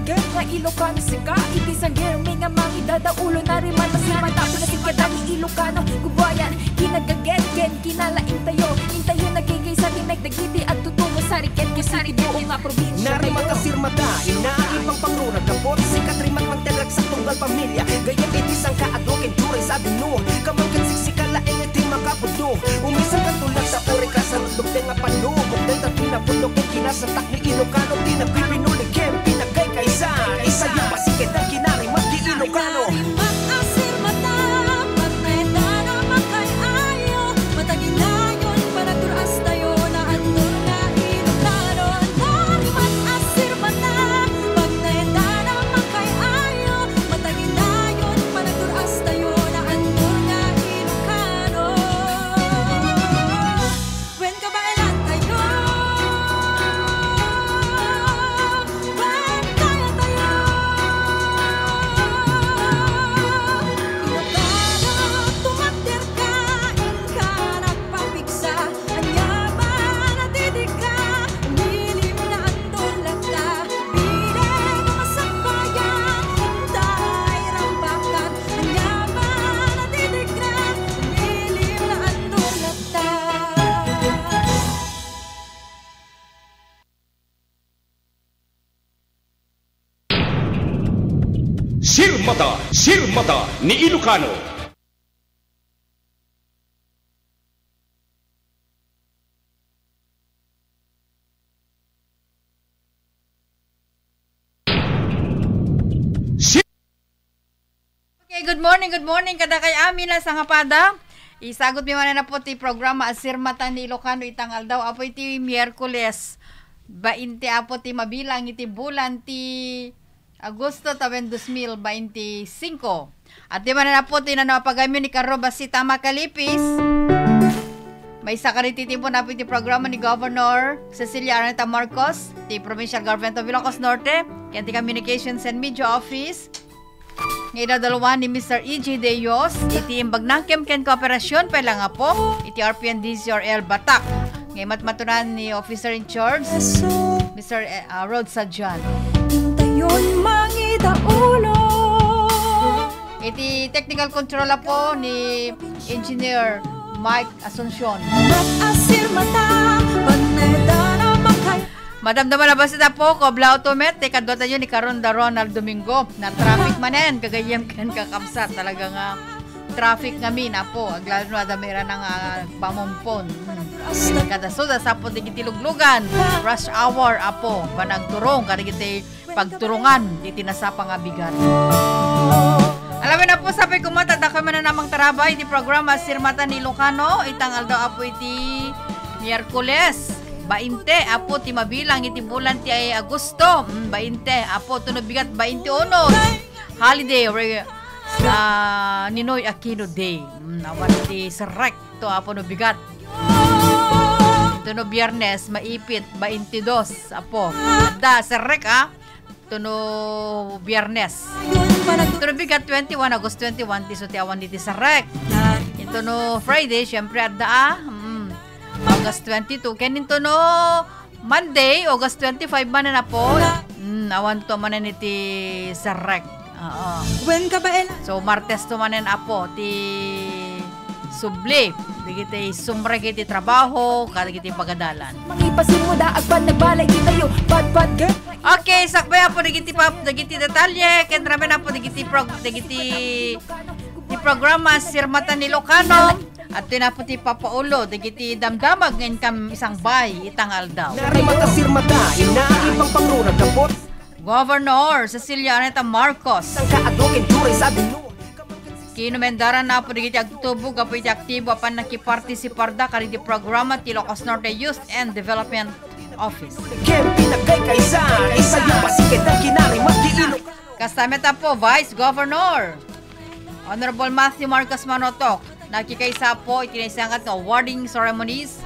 Patpat-get nga Ilocano sika iti sang germi nga mangidadaulo na rin man masimata pinasikyadan ni Ilocano kubayan kinagaget-gen kinalaing tayo intayo nagigay sa timek dagiti at tutungo sa riket kisari buong nga probinsya Narimat ka sirmata inaibang pangrunag kapot sikat rimat magtelag sa tunggal pamilya gayam iti sang kaadwokin turay sa dino kamangkat siksikala iti makapudo umisang katulad sa uri ka sa rundog nga panubog dahil at pinapundok ang kinasatak ni Ilocano pinagpipinuligem pinagkay kaysa isa yung pasikit ang kinarimat di Ilocano Sirmata ni Ilocano. Okay, good morning kada kay amin na sa ngapada. Isagot mi man na po ti programa Sirmata ni Ilocano itangal daw apo iti Miyerkules 20 apo ti mabilang iti bulan ti Agosto 2025. At di man na po tinanapagami ni Karoba si Tama Kalipis. May sakarititipo na po iti programa ni Governor Cecilia Araneta Marcos, ti Provincial Government of Ilocos Norte, kaya ti Communications and Media Office. Ngayon dalawa ni Mr. E.J. Deyos, iti imbag ng Kemken Kooperasyon, pala nga po, iti RPNDC or El Batak. Ngayon matmatunan ni Officer in Charge, Mr. Rod Sadjan. Intayon mangidaulo Iti technical control po ni Engineer Mike Asuncion. Madam na ba sita po ko bla automet kadota yun ni Karonda Ronald Domingo na traffic manen kagayam kan kakamsat talaga nga traffic ngamin apo aglalo na damira ng pamumpon kada suda sa po digiti luglugan rush hour apo banagturong kada digiti pagturungan iti nasapa nga bigat. Alam mo na po sapay kumata da kami na namang tarabay di programa Sirmata ni Ilocano itangal daw apo iti Miyerkules 20 apo ti mabilang iti bulan ti ay Agosto 20 apo tuno bigat 21 holiday Ninoy Aquino Day awan ti serek to apo no bigat tuno Biyernes maipit 22 apo da serek tuno Biyernes tuno bigat 21 Agosto 21 ti so ti awan ti serek ito no Friday syempre adda August 22 kenin to no Monday August 25 man na po awan to manen iti serek When ka ba so Martes to manen apo ti subli digiti sumrek iti trabaho kadagiti pagadalan mangipasin mo da agban nagbalay tayo pat-get okay sakbay apo digiti detalye ken ramen apo digiti programa Sirmata ni Ilocano at tinaputi papaulo digiti damdamag ngayon kam isang bay itangal daw Narimata sirmata inaibang pangrunag kapot Governor Cecilia Araneta Marcos sang kaadwokin turay sa dino kinumendaran na po digiti agtubog apo iti aktibo apan nakipartisipar da kariti programa ti Ilocos Norte Youth and Development Office kem pinagkay kaysa isa yung pasikit ang kinarimat di Ilocano kastameta po Vice Governor Honorable Matthew Marcos Manotok nakikaysa po itinasangat ng awarding ceremonies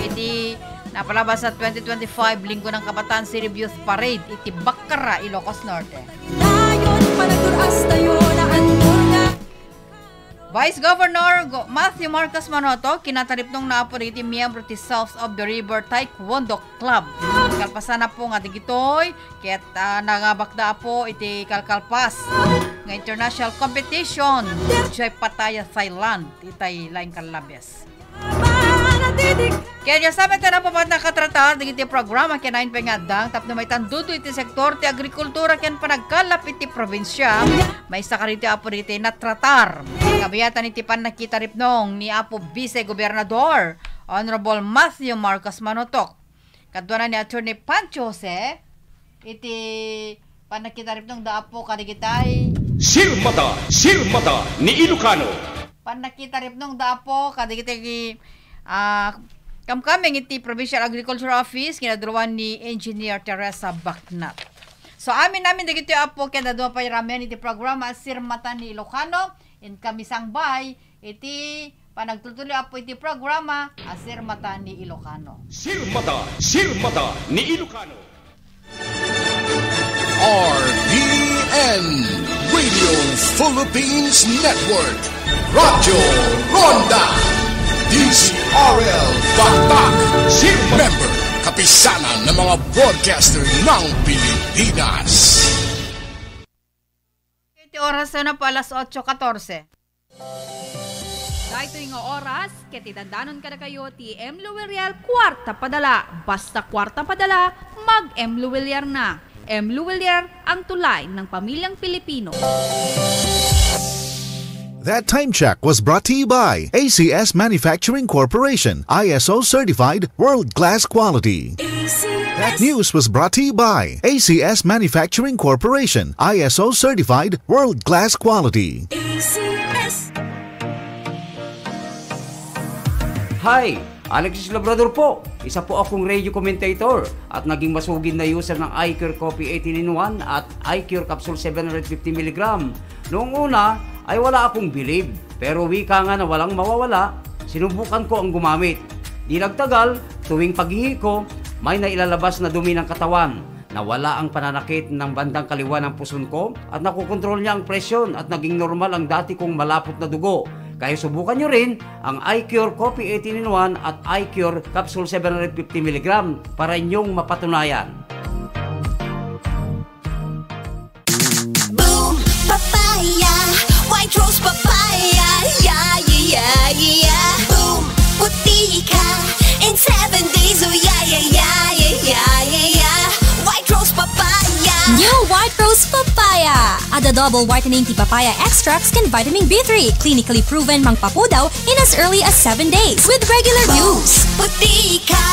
iti napalabas sa 2025 Linggo ng Kabataan City Youth Parade iti Baccara, Ilocos Norte. Vice Governor Matthew Marcos Manotoc kinatarip nung naapo iti miyembro ti South of the River Taekwondo Club. Kalpasan na po nga digitoy ket nangabakda po iti kalkalpas nga international competition Jai Pattaya Thailand itay laing kalabes. Kaya sabi tayo na po ba't nakatratar ng iti programa kinain pengadang tapno may tandudo iti sektor ti agrikultura ken panagkalap iti probinsya may sakariti apo iti natratar kabiyatan iti panakita ripnong ni Apo Vice Gobernador Honorable Matthew Marcos Manotoc kadwa na ni Attorney Pancho Jose iti panakita ripnong daapo kadigitay Sirmata ni Ilocano panakita ripnong daapo kadigitay kamkaming iti Provincial Agriculture Office kinadruan ni Engineer Teresa Bacnat. So amin namin dagiti apo kaya dadwa pa ramen iti programa Sirmata ni Ilocano in kamisang bay iti panagtutuloy apo iti programa Sirmata ni Ilocano. Sirmata ni Ilocano. RPN Radio Philippines Network Radyo Ronda DCRL Batak Member Kapisanan ng mga broadcaster ng Pilipinas. Iti oras na po alas 8:14. Dahito yung oras, ketidandanon ka na kayo ti M. Luwelier kwarta padala. Basta kwarta padala, mag-M. Luwelier na. M. Luwelier ang tulay ng pamilyang Pilipino. That time check was brought to you by ACS Manufacturing Corporation, ISO certified world-class quality. That news was brought to you by ACS Manufacturing Corporation, ISO certified world-class quality. Hi! Alexis Labrador po. Isa po akong radio commentator at naging masugid na user ng iCure Coffee 18-in-1 at iCure Capsule 750mg. Noong una ay wala akong believe, pero wika nga na walang mawawala, sinubukan ko ang gumamit. Di nagtagal, tuwing paghihi ko, may nailalabas na dumi ng katawan. Nawala ang pananakit ng bandang kaliwa ng puson ko at nakukontrol niya ang presyon at naging normal ang dati kong malapot na dugo. Kaya subukan nyo rin ang iCure Coffee 18-in-1 at iCure Capsule 750mg para inyong mapatunayan. Boom! Papaya! White rose papaya! Yeah, yeah, yeah! Boom! Puti ka! In 7 days, oh yeah, yeah, yeah, yeah, yeah, yeah! White rose papaya! New White Rose Papaya! Ada double whitening ti papaya extracts can vitamin B3, clinically proven mangpapudaw in as early as 7 days with regular use. Puti ka!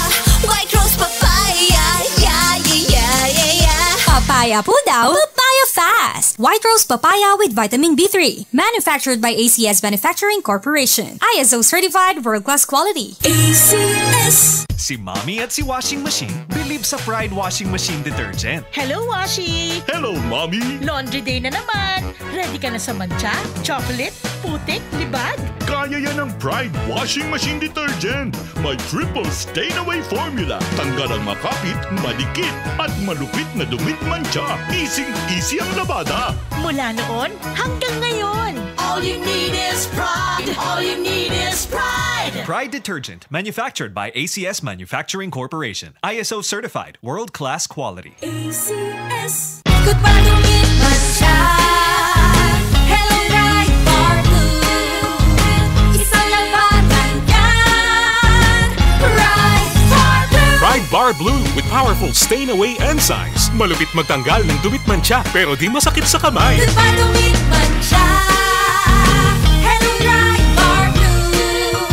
White rose papaya! Yeah, yeah, yeah, yeah, yeah! Papaya pudaw, papaya fast! White Rose Papaya with vitamin B3. Manufactured by ACS Manufacturing Corporation. ISO certified world-class quality. ACS! Si Mommy at si Washing Machine believe sa Pride Washing Machine Detergent. Hello, Washi! Hello, Mommy! Laundry day na naman! Ready ka na sa mancha, chocolate, putik, libag? Kaya yan ang Pride Washing Machine Detergent. May triple stain-away formula. Tanggal ang makapit, madikit, at malupit na dumit mancha. Easy ang labada. Mula noon hanggang ngayon. All you need is pride! All you need is pride! Pride Detergent, manufactured by ACS Manufacturing Corporation. ISO certified, world-class quality. ACS! Good pa dumit mancha. Hello, Bright Bar Blue. Isang labanan yan. Bright Bar Blue. Pride Bar Blue with powerful stain-away enzymes. Malupit magtanggal ng dumit mancha pero di masakit sa kamay. Good pa dumit mancha. Hello, Bright Bar Blue.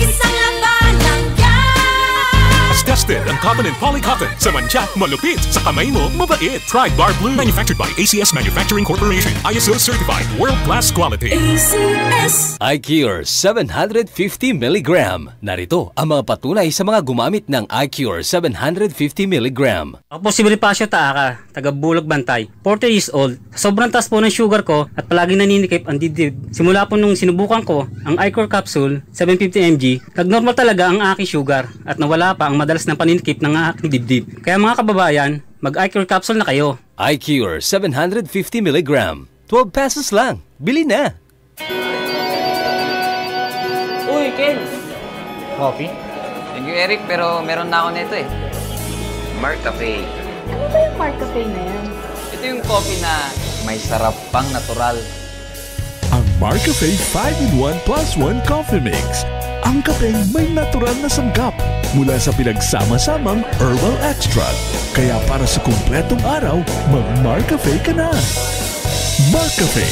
Isang labanan yan. As tested ang Covenant Polycotton sa mancha, malupit sa kamay mo, mabait. Pride Bar Blue, manufactured by ACS Manufacturing Corporation. ISO certified, world-class quality. ACS! iCure 750mg. Narito ang mga patunay sa mga gumamit ng iCure 750mg. Ako po si Bonifacio Taaka, taga Bulog Bantay. 40 years old. Sobrang taas po ng sugar ko at palagi naninikip ang dibdib. Simula po nung sinubukan ko ang iCure Capsule 750mg, nagnormal talaga ang aking sugar at nawala pa ang madalas na paninikip ng aking dibdib. Kaya mga kababayan, mag-iCure Capsule na kayo. iCure 750mg. 12 pesos lang. Bili na! coffee? Thank you, Eric, pero meron na ako nito eh. Mark Cafe. Ano ba yung Mark Cafe na yan? Ito yung coffee na may sarap pang natural. Ang Mark Cafe 5-in-1 plus 1 Coffee Mix. Ang kapeng may natural na sanggap mula sa pinagsama-samang herbal extract. Kaya para sa kumpletong araw, mag-Mark Cafe ka na. Mark Cafe,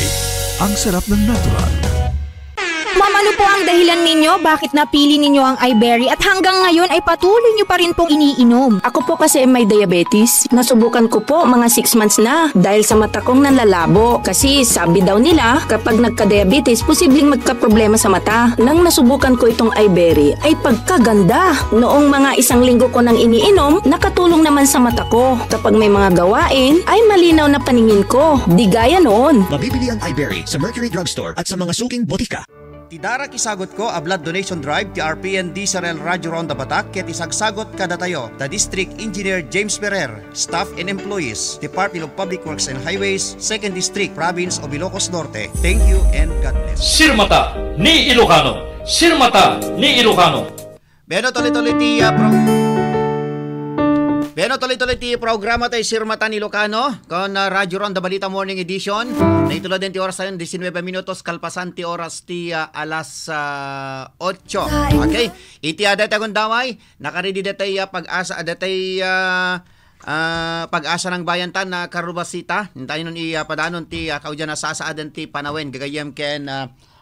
ang sarap ng natural. Ma'am, ano po ang dahilan ninyo? Bakit napili ninyo ang iBerry at hanggang ngayon ay patuloy nyo pa rin pong iniinom? Ako po kasi may diabetes. Nasubukan ko po mga 6 months na dahil sa mata kong nanlalabo. Kasi sabi daw nila kapag nagka-diabetes, posibleng magka-problema sa mata. Nang nasubukan ko itong iBerry ay pagkaganda. Noong mga 1 linggo ko nang iniinom, nakatulong naman sa mata ko. Kapag may mga gawain, ay malinaw na paningin ko. Di gaya noon. Mabibili ang iBerry sa Mercury Drugstore at sa mga suking botika. Tidara kisagot ko a blood donation drive ti RPN Diesel Radyo Ronda Batak ket isagsagot kada tayo the District Engineer James Ferrer, staff and employees, Department of Public Works and Highways, 2nd District, Province of Ilocos Norte. Thank you and God bless. Sirmata ni Ilocano. Sirmata ni Ilocano. Beno tuloy-tuloy ti programa tayo Sirmata ni Ilocano kon Radyo Ronda Balita Morning Edition. Naitulad din ti oras tayo 19 minutos kalpasan ti oras ti alas 8. Okay? Iti adat akong damay. Nakaredy datay pag-asa datay pag-asa ng bayan tan na karubasita. Hintayin nun padanon ti kaudyan na sasaadan ti panawen gagayam ken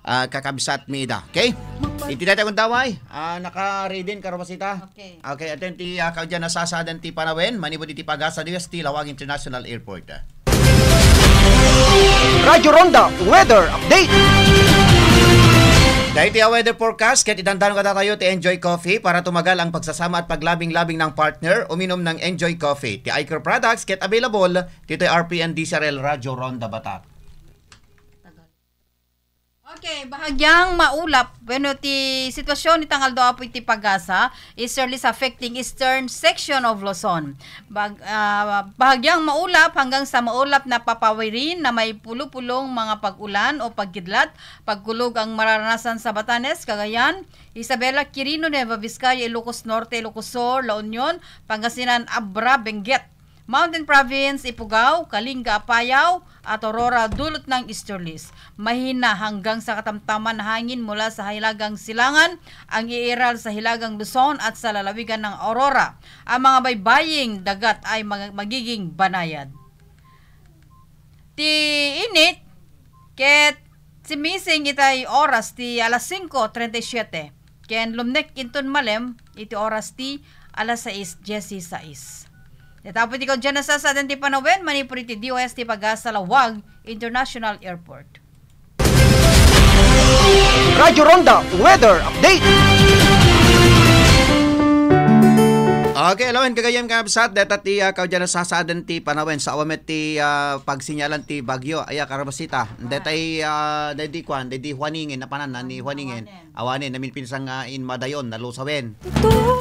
kakabsat mida. Okay? Iti dati akong daway. Naka-ready karubasita. Okay. Okay, atin ti kaudyan na sasaadan ti panawen manibod iti pag-asa diwas ti Lawag International Airport. Radyo Ronda Weather Update. Dahil ti weather forecast, kaya itandaan ka tayo ti Enjoy Coffee para tumagal ang pagsasama at paglabing-labing ng partner, uminom ng Enjoy Coffee. Ti iCare Products, kaya available dito RPN Diesel Radyo Ronda Batak. Okay, bahagyang maulap. Bueno, ti sitwasyon ni Tangaldo Apo iti Pag-asa, easterlies affecting eastern section of Luzon. Bahagyang maulap hanggang sa maulap na papawirin na may pulo-pulong mga pag-ulan o pagkidlat, pagkulog ang mararanasan sa Batanes, Cagayan, Isabela, Quirino, Nueva Vizcaya, Ilocos Norte, Ilocos Sur, La Union, Pangasinan, Abra, Benguet, Mountain Province, Ifugao, Kalinga, Apayao, at Aurora dulot ng easterlies. Mahina hanggang sa katamtaman na hangin mula sa hilagang Silangan ang iiral sa hilagang Luzon at sa lalawigan ng Aurora. Ang mga baybaying dagat ay magiging banayad. Ti init, ket simising itay oras ti alas 5:37. Ken lumnek inton malem iti oras ti alas 6:16. Tapos ikaw dyan na sa atin ti panawen, manipuri ti DOST Pag-asa Lawag International Airport. Radyo Ronda Weather Update. Okay, alawan kagayam kabsat data ti kaudyan na sasaadan ti panawen sa awamet ti pagsinyalan ti bagyo aya karabasita datay dedi kwan dedi Juaningin na panan ni Juaningin awanin namin pinsang in madayon na lusawen.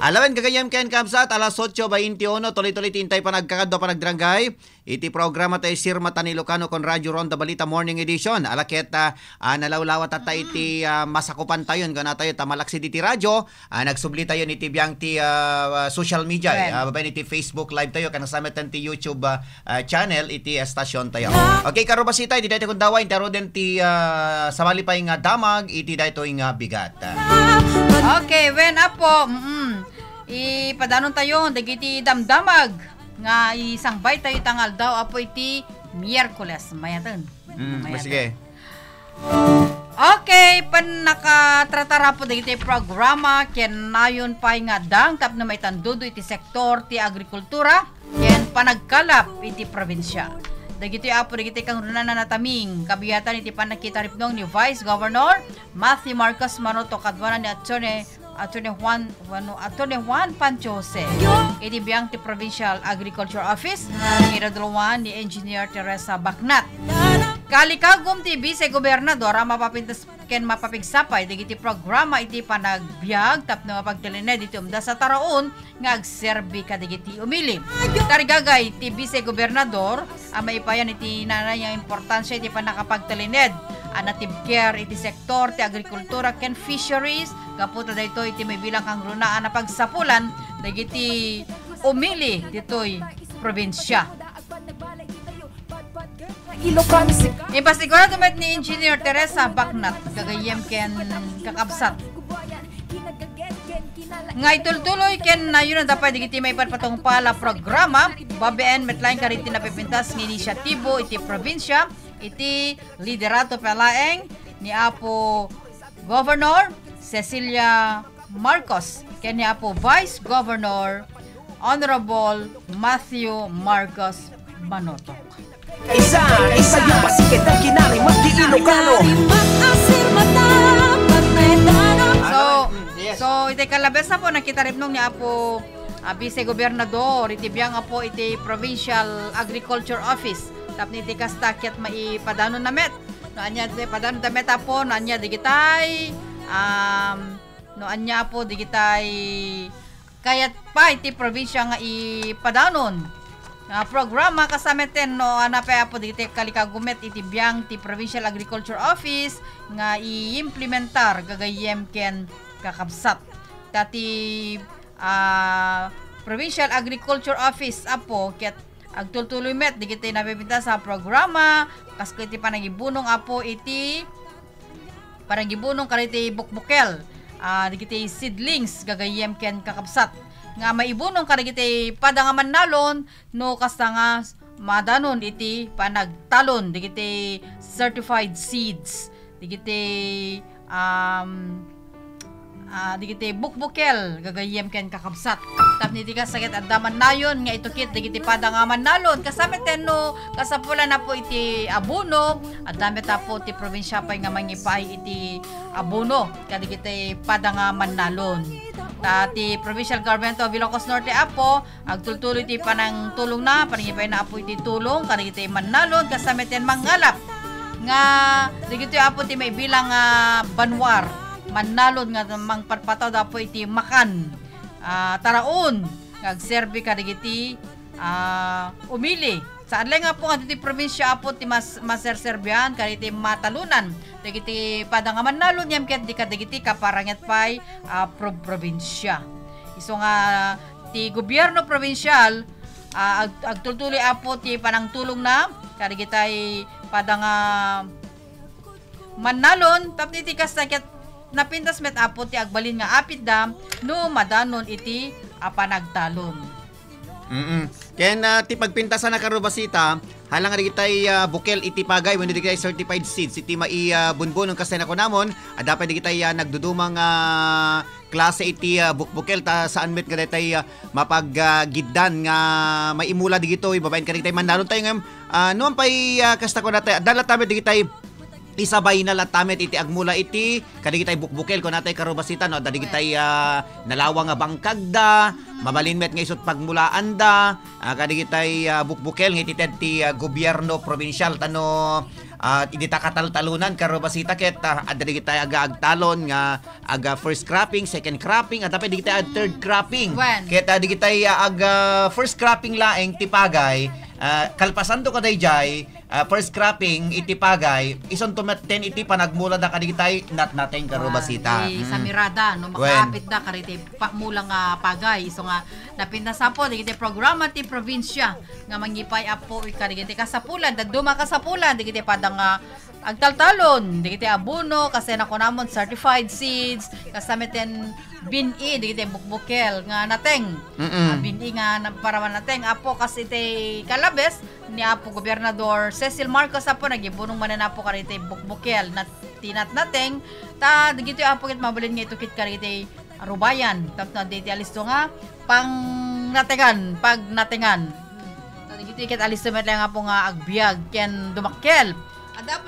Alawan kagayam ken kabsat alas 8:21 tuloy-tuloy tintay panagkakadto panagdranggay iti programa tayo Sirmata ni Ilocano kon Radyo Ronda Balita Morning Edition. Alaket nalawlawat at iti masakupan tayo kana tayo tamalaksi diti radyo nagsubli tayo ni tibiyang ti social media babay iti Facebook live tayo kana sametan ti YouTube channel iti stasyon tayo. Okay karubasita iti daytoy kun daway taro den ti samali pay nga damag iti daytoy nga bigat. Okay, when apo ipadanon tayo dagiti damdamag nga isang bay tayo tangal daw apo iti Miyerkules mayatan. Sige. Okay, pan nakatratarap po dito programa ken nayon pa nga dangkap na may tandudo iti sektor ti agrikultura ken panagkalap iti probinsya. Dagiti apo dagiti kang runan na nataming kabiyatan iti panakita ripnong ni Vice Governor Matthew Marcos Manoto kadwana ni Attorney Juan Panchose. Iti biyang ti Provincial Agriculture Office iraduluan ni Engineer Teresa Bacnat. Kalikagom ti Vice Gobernador ang ken mapapigsapay digiti programa iti panagbiag tapno mapagtelened iti umda sa taraon nga agserbi kadigiti umili. Tarigagay ti Vice Gobernador maipayan iti nanay nga importansya iti panakapagtelened native care iti sektor ti agrikultura ken fisheries kaputa daytoy iti may bilang kang runaan na pagsapulan dagiti umili ditoy probinsya. Ipasigurado met ni Engineer Teresa Baknat kagayem ken kakabsat nga itultuloy ken na yun dapat digiti may patpatong pala programa babeen metlaing kariti napipintas ng inisyatibo iti probinsya iti liderato palaeng ni Apo Governor Cecilia Marcos ken ni Apo Vice Governor Honorable Matthew Marcos Manotok. Isa yung pasikit ang kinarimat di Ilocano. So iti kalabesa po nakita rin nung ni Apo Vice Gobernador iti biyang po iti Provincial Agriculture Office tapos iti kastakyat maipadanon na met no anya padanon na met po no anya digitay no anya po digitay kayat pa iti probinsya nga ipadanon programa kasameten no anapay po digiti kalikagumet iti biyang ti Provincial Agriculture Office nga i-implementar gagayem ken kakabsat dati Provincial Agriculture Office apo ket agtultuloy met digiti nabibinta sa programa kasko iti panagibunong apo iti panagibunong kariti bukbukel digiti seedlings gagayem ken kakabsat nga maibunong karigiti padangaman nalon no kasta nga madanon iti panagtalon digiti certified seeds digiti digiti bukbukel gagayem ken kakabsat tapni iti kasagit addaman nayon nga itukit digiti padangaman nalon kasameten no kasapulan na po iti abono addami ta po ti probinsya pay nga mangipay iti abono kadigiti padangaman nalon. Ti Provincial Government of Ilocos Norte apo agtultuloy ti panang tulong na paningipay na apo iti tulong kanigiti mannalon kasameten mangalap nga digiti apo ti may bilang banwar mannalon nga mangpatpataw apo iti makan taraon agserbi kanigiti umili saan lang nga po nga dito probinsya apo ti maserserbihan kaniti matalunan digiti padangaman nalon yam ket digiti kaparanget pay probinsya iso nga ti gobyerno provinsyal agtultuloy apo ti panangtulong na kanigitay padanga mannalon tapno iti kastaket napintas met apo ti agbalin nga apit da no madanon iti panagtalon. Ken ti pagpintasan na karubasita halang nga digitay bukel iti pagay wenno digitay certified seeds iti maibunbon ng kasena ko namon dapat digitay nagdudumang klase iti bukbukel ta saan met nga digitay mapaggiddan nga maimula digito babaen ka digitay mannalon tayo ngem noon pay kasta ko natay dala tamet digitay isabay na latamet iti agmula iti kadigitay bukbukel ko natay karubasita no dadigitay nalawang nga bangkagda mabalinmet nga isut pagmulaan da kadigitay bukbukel nga iti ti gobyerno provincial tano iti kataltalunan karubasita ket dadigitay aga agtalon nga aga first cropping second cropping at dapat digitay third cropping ket digitay aga first cropping laeng ti pagay kalpasan to kaday jay first cropping iti pagay ison tumaten iti panagmula da kadigitay nateng karubasita sa mirada no makapit da kariti pamulang pagay iso nga napinasa po digiti programa ti probinsya nga mangipay apo kadigiti kasapulan daduma kasapulan digiti padang agtaltalon digiti abono kasi nakunamon certified seeds kasameten bini digiti bukbukel nga nateng bini nga para nateng apo kasi iti kalabes ni apo gobernador Cecil Marcos apo nagibunong manan apo kariti bukbukel na tinat nateng ta digiti apo ket mabalin nga itukit kariti rubayan tapno diti alisto nga pang natengan pag natengan ta digiti ket alisto met lang apo nga agbiag ken dumakkel ada po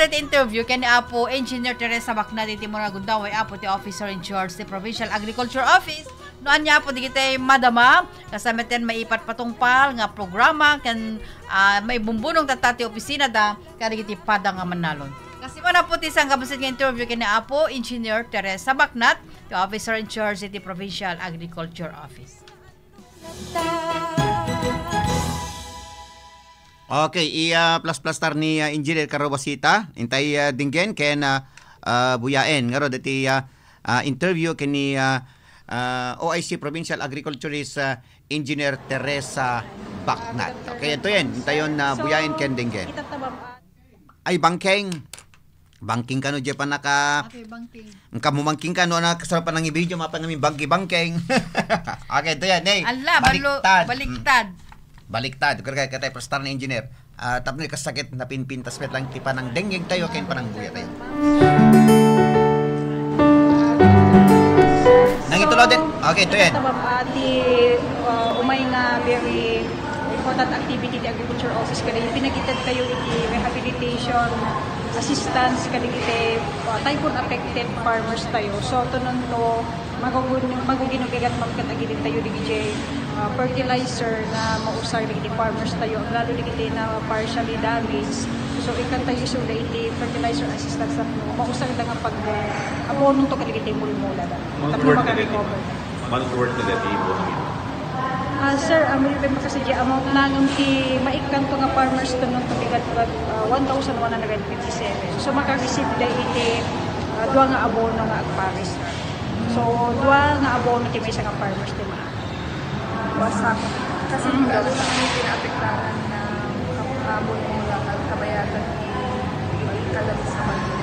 interview kani apo Engineer Teresa Baknat iti Moragundaway apo ti officer in charge ti Provincial Agriculture Office Noan niya po di kita madama kasameten maipat patungpal nga programa kan may bumbunong tatati opisina da kada giti pada nga manalon. Kasi mana po tisang kabasit nga interview kini Apo Engineer Teresa Bacnat, the officer in charge City Provincial Agriculture Office. Okay, plus tar ni Engineer Carabasita, intay dinggen ken buyaen ngaro dati interview kini OIC Provincial Agriculturist Engineer Teresa Bacnat. Okay, ito yan. Intayon na buyain ken dinggen. Ay bangkeng. Banking ka no, Jepa naka... Okay, banking. Kamumangking ka no, na kasarapan ng video, mapa namin bangking. Okay, ito yan. Hey, ala, baliktad. Baliktad. Kaya tayo, prestar na engineer. Tapos kasakit na pinpintas met lang tipa ng denggeng tayo, kayo pa ng buya tayo. Nang itulo din. Okay, ito yan. Umay nga very important activity di Agriculture Office kada pinagitad kayo iti rehabilitation assistance kada iti typhoon affected farmers tayo. So tunon to maguginugigat magkatagilin tayo di fertilizer na mausay di farmers tayo lalo di iti na partially damaged. So ikan tayo isula iti fertilizer assistance na mausay lang ang pag abono to kada iti mulmula da. Tapos maka-recover. Month-worth na dati po. Sir, may makasadya amount na nung maikan to nga farmers to nung tumigat 1,157. So makareceive da iti dua nga abono nga agparis. So dua nga abono ti may nga farmers ti maa. Wasak. Kasi gawin sa kami pinaapektahan na abono mula kabayagan kalabas sa bagyo.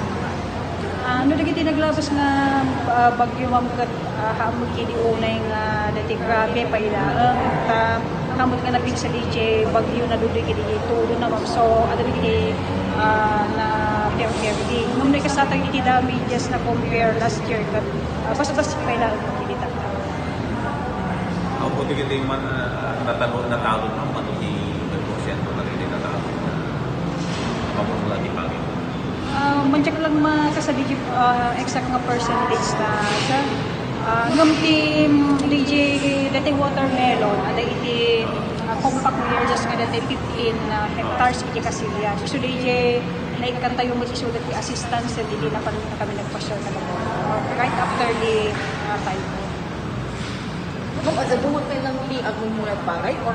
Ano dagiti naglabas nga bagyo mamkat hamot kini unay nga dati grabe pa ila hamot nga napig sa DJ bagyo na dudu kini tulo na ma'am. So ada dagiti na fair nung nakasatang iti damages na compare last year kat basta pa ila kini ta. Ako po dagiti man natalo ng patuti persyento na rin natalo na mamula di pangit. Manchak lang makasabi exact nga percentage na siya. Ngam team DJ dati watermelon, ada iti compact areas nga dati 15 hectares iti kasilya. So DJ naikan tayo mag-isulat ti assistance and hindi na kami nagpa-share na lang. Right after the typhoon. Kung dumot kayo lang hindi agmumulay bagay or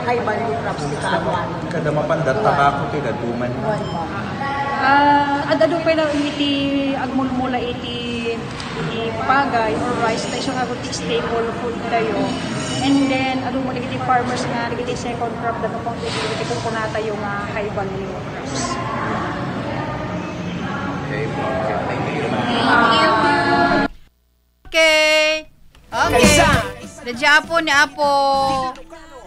high value crops di kaagwan? Kada mapandat takako ti daduman. Adado pa lang iti agmumula iti pagay or rice tayo nga iti staple food tayo. And then ado mo iti farmers nga iti second crop da pang iti kuna tayo nga high value crops. Okay. Okay. Dadya po ni Apo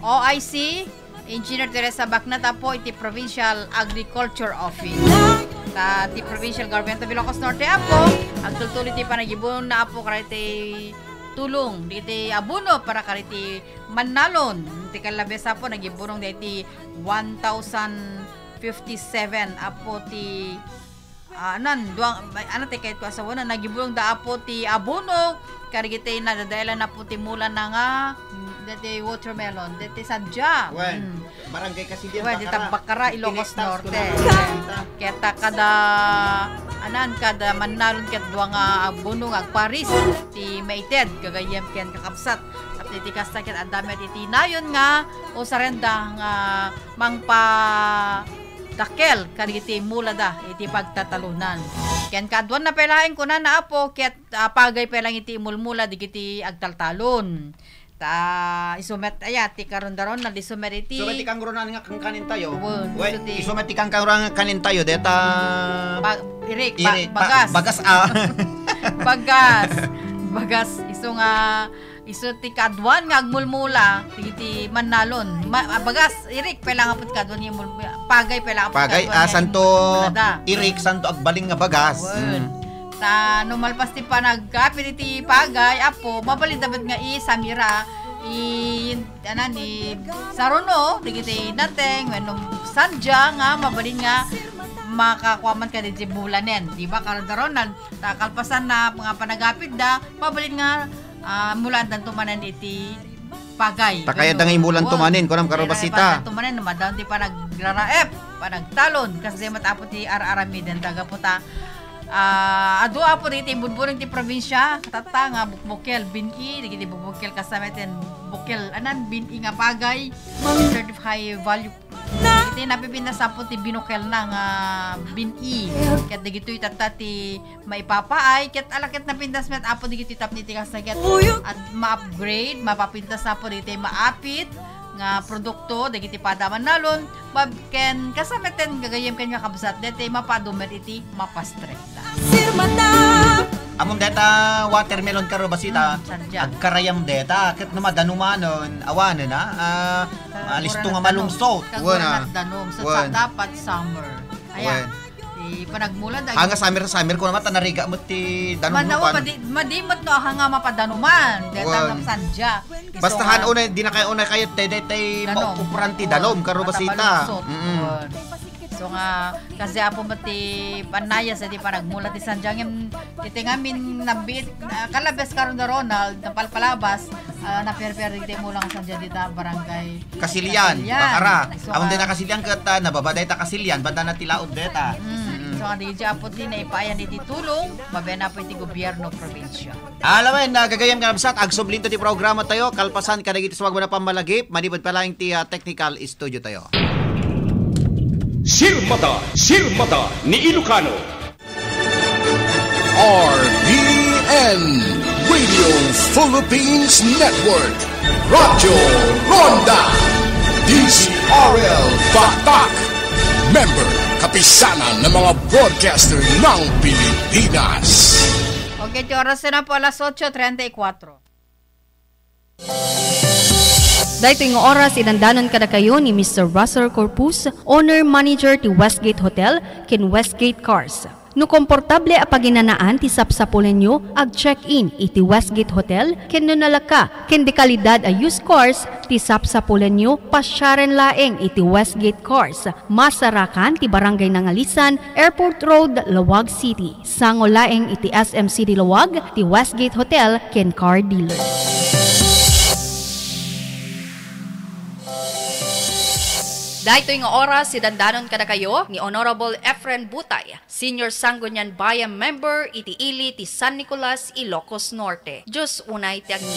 OIC, Engineer Teresa Bacnat po iti Provincial Agriculture Office. Ti Provincial Government of Ilocos Norte Apo, agtultuloy ti panagibon na Apo kariti tulong diti abuno para kariti manalon. Ti kalabesa po nagibunong diti 1,057 Apo ti ti kahit ko asawa na nagibulong da Apo ti abono karigitay na dadailan na po ti mula na nga dati watermelon dati sadya barangay kasi di Bakara Ilocos Norte keta kada kada manalon ket duwa nga abono nga agparis ti maited gagayem ken kakabsat at ti kasta ket adami ti nayon nga o sarenda nga mangpa dakel kariti mula da iti pagtatalunan. Ken kadwan na pelaeng kunan na Apo ket pagay pelang iti mulmula digiti agtaltalon. Ta isumet ti karon daron na isumet iti. Isumet kang gronan nga kang kanin tayo. Isumet kang gronan nga kanin tayo deta bagas bagas iso nga iso ti kadwan nga agmulmula ti manalon bagas irik pela nga pud kadwan ni pagay pela nga pagay santo irik santo agbaling nga bagas ta numalpas ti panagkapit iti pagay Apo mabalin dapat nga samira ni saruno digiti nateng wenno sadya nga mabalin nga makakuaman ka di bulanen di ba karon daronan takalpasan na mga panagapit da mabalin nga Mulaan dan tumanan iti pagay. Takaya dangay mulan tumanin, kunam karobasita. Tumanan, namadaan ti pa nagraraep, pa nagtalon, kasi matapot ti ar-aramiden, taga puta. Ado apo diti bunburing ti probinsya, katata nga bukbukel, bini, digiti bukbukel kasamatin, bukel, anan, bini nga pagay, certified high value. Iti napipinda sa po ti binukel na nga bini, kat digito itata ti maipapaay, kat alakit na pindas met apo digiti tapni ti kasaget, at ma-upgrade, mapapintas na po diti maapit, nga produkto dagiti padaman nalon babken kasameten gagayem kanya kabsat dete mapadumet iti mapastreta amon deta watermelon karobasita agkarayam deta ket no madanumanon awanen na alisto nga malungsot wana danom so dapat summer ayan panagmulan hanga summer ko naman tanariga mo ti danom madimot no hanga mapadanuman deta ng sandya bastahan una di na kayo una kayo tay maupuran ti danom karobasita so nga kasi apo mati panaya sa di panagmulan ti sandya ngem iti ngamin nabit kalabes karon na Ronald na palpalabas na per di mo lang sandya dita barangay Kasilian Bakara amon din na Kasilian ket nababaday ta Kasilian banda na tilaod deta. So nga di apot din na ipaayan iti tulong mabena po iti gobyerno probinsya. Alawen gagayam ka nabsat agsublin to ti programa tayo kalpasan kadagiti suwag mo na pamalagip manipod pala yung ti technical studio tayo. Sirmata ni Ilocano. RBN Radio Philippines Network Radyo Ronda DCRL Batak Member kapisanan ng mga broadcaster ng Pilipinas. Okay, oras na po alas 8:34. Dahito yung oras, inandanon kada kayo ni Mr. Russell Corpus, owner-manager ti Westgate Hotel, kin Westgate Cars. No komportable a paginanaan ti sapsapulen nyo, ag check-in iti Westgate Hotel, kin no nalaka, kin de kalidad a used cars, ti sapsapulen nyo, pasyaren laeng iti Westgate Cars. Masarakan ti Barangay Nangalisan, Airport Road, Lawag City. Sango laeng iti SM City Lawag, ti Westgate Hotel, kin car dealer. Dahito yung oras, sidandanon kada kayo ni Honorable Efren Butay, Senior Sangguniang Bayan Member, iti ili ti San Nicolas, Ilocos Norte. Diyos unay ti agni.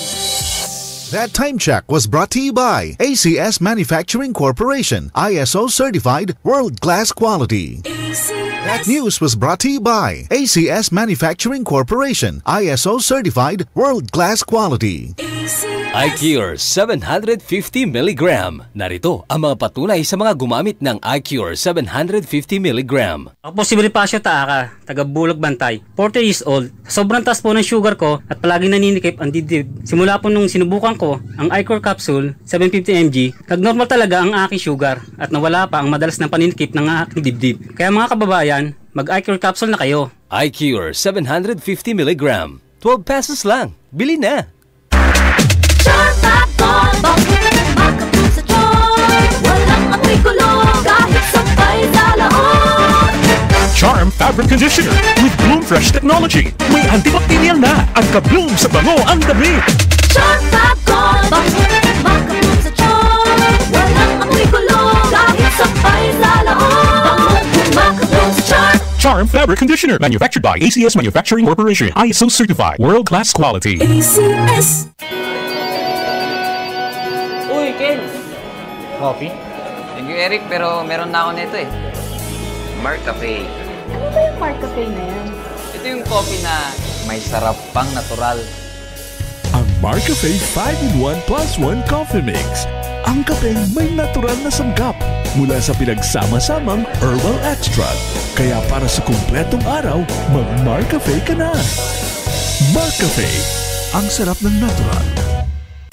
That time check was brought to you by ACS Manufacturing Corporation, ISO certified world-class quality. That news was brought to you by ACS Manufacturing Corporation, ISO certified world-class quality. iCure 750 mg. Narito ang mga patunay sa mga gumamit ng iCure 750 mg. Ako po si Bonifacio Taaka, taga Bulag Bantay, 40 years old. Sobrang taas po ng sugar ko at palaging naninikip ang dibdib. Simula po nung sinubukan ko ang iCure capsule 750 mg, nag-normal talaga ang aking sugar at nawala pa ang madalas na paninikip ng aking dibdib. Kaya mga kababayan, mag-iCure capsule na kayo. iCure 750 mg. 12 pesos lang. Bili na! Charm Fabric Conditioner with Bloom Fresh Technology. May antibacterial na at ka-bloom sa bango ang damit. Charm Fabcon, makabloom sa charm. Walang amoy kulong kahit sampay sa laon. Makabloom sa charm. Charm Fabric Conditioner, manufactured by ACS Manufacturing Corporation, ISO certified, world-class quality. ACS. Uy, Ken! Coffee? Thank you, Eric, pero meron na ako nito eh. Mark Cafe. Ano ba yung Mark Cafe na yan? Ito yung coffee na may sarap pang natural. Ang Mark Cafe 5-in-1 plus 1 Coffee Mix. Ang kape may natural na sanggap mula sa pinagsama-samang herbal extract. Kaya para sa kumpletong araw, mag-Mark Cafe ka na. Mark Cafe, ang sarap ng natural.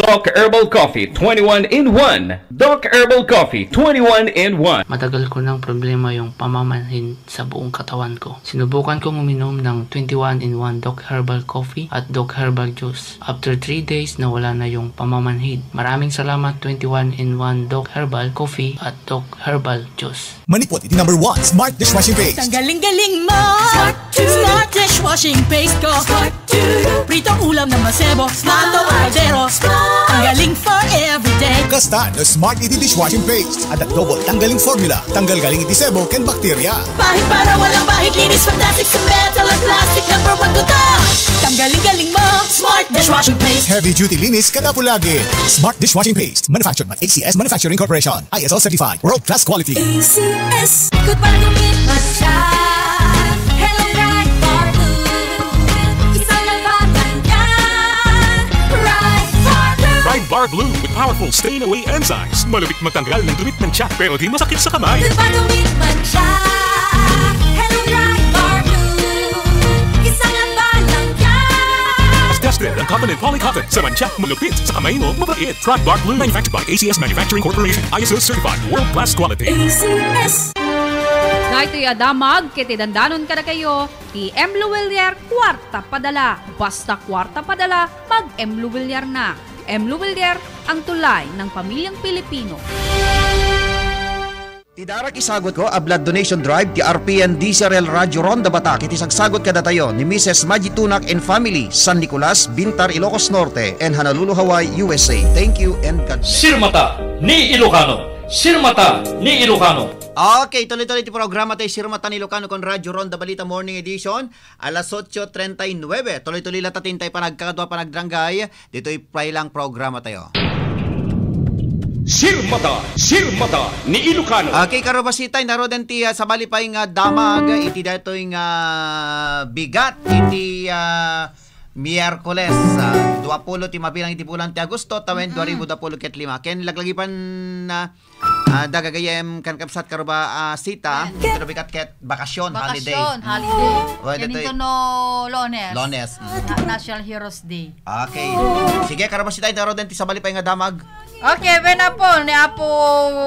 Doc Herbal Coffee 21-in-1. Doc Herbal Coffee 21-in-1. Matagal ko ng problema yung pamamanhin sa buong katawan ko. Sinubukan kong uminom ng 21-in-1 Doc Herbal Coffee at Doc Herbal Juice. After 3 days, nawala na yung pamamanhid. Maraming salamat 21-in-1 Doc Herbal Coffee at Doc Herbal Juice. Manipot, iti number 1, Smart Dishwashing Paste. Ang galing-galing mo! Smart Dishwashing Paste ko! Smart Pritong ulam na masebo, Smato Caldero. Ang galing for everyday. Kasta na Smart Iti Dishwashing Paste at the double tanggaling formula. Tanggal galing iti sebo ken bakterya. Bahid para walang bahid, linis fantastic sa metal at plastic. Number 1 to tanggaling-galing mo, Smart Dishwashing Paste. Heavy duty linis kada pulagi. Smart Dishwashing Paste, manufactured by ACS Manufacturing Corporation. ISO certified, world class quality. ACS, good para gawin masya. Hello Right Bar Blue, isang labanan yan. Right Bar Blue. Pride Bar Blue with powerful stain-away enzymes. Malupit matanggal ng dumit ng tiyak pero di masakit sa kamay. Good para gawin masya. Hello Right Bar Blue, isang labanan yan. Tested ang Covenant Polycotton sa mancha, malupit sa kamay mo, mabait. Pride Bar Blue, manufactured by ACS Manufacturing Corporation. ISO certified, world class quality. ACS. Na ito'y adamag, kitidandanon ka na kayo, ti M. Luwilier, kwarta padala. Basta kwarta padala, mag M. Luwilier na. M. Luwilier, ang tulay ng pamilyang Pilipino. Tidarak isagot ko a blood donation drive ti RPN DCRL Radio Ronda Batak iti sagsagot kada tayo ni Mrs. Maggie Tunak and family, San Nicolas, Bintar, Ilocos Norte and Honolulu, Hawaii, USA. Thank you and God bless. Sirmata ni Ilocano. Sirmata ni Ilocano. Okay, tuloy-tuloy ti programa tayo Sirmata ni Ilocano kon Radio Ronda Balita Morning Edition alas 8:39. Tuloy-tuloy latatin tayo panagkakadwa panagdranggay. Dito'y lang programa tayo. Sirmata ni Ilocano. Okay, karobasitay naroden ti sabali pa nga damag iti datoy nga bigat iti Miyerkules 20 ti mabilang iti bulan ti Agosto tawen 2025 ken laglagipan na dagagayem kan kapsat karoba sita pero bigat ket bakasyon holiday. Yan ito no Lones. National Heroes Day. Okay. Sige karobasitay naroden ti sabali pa nga damag. Okay, na po ni Apo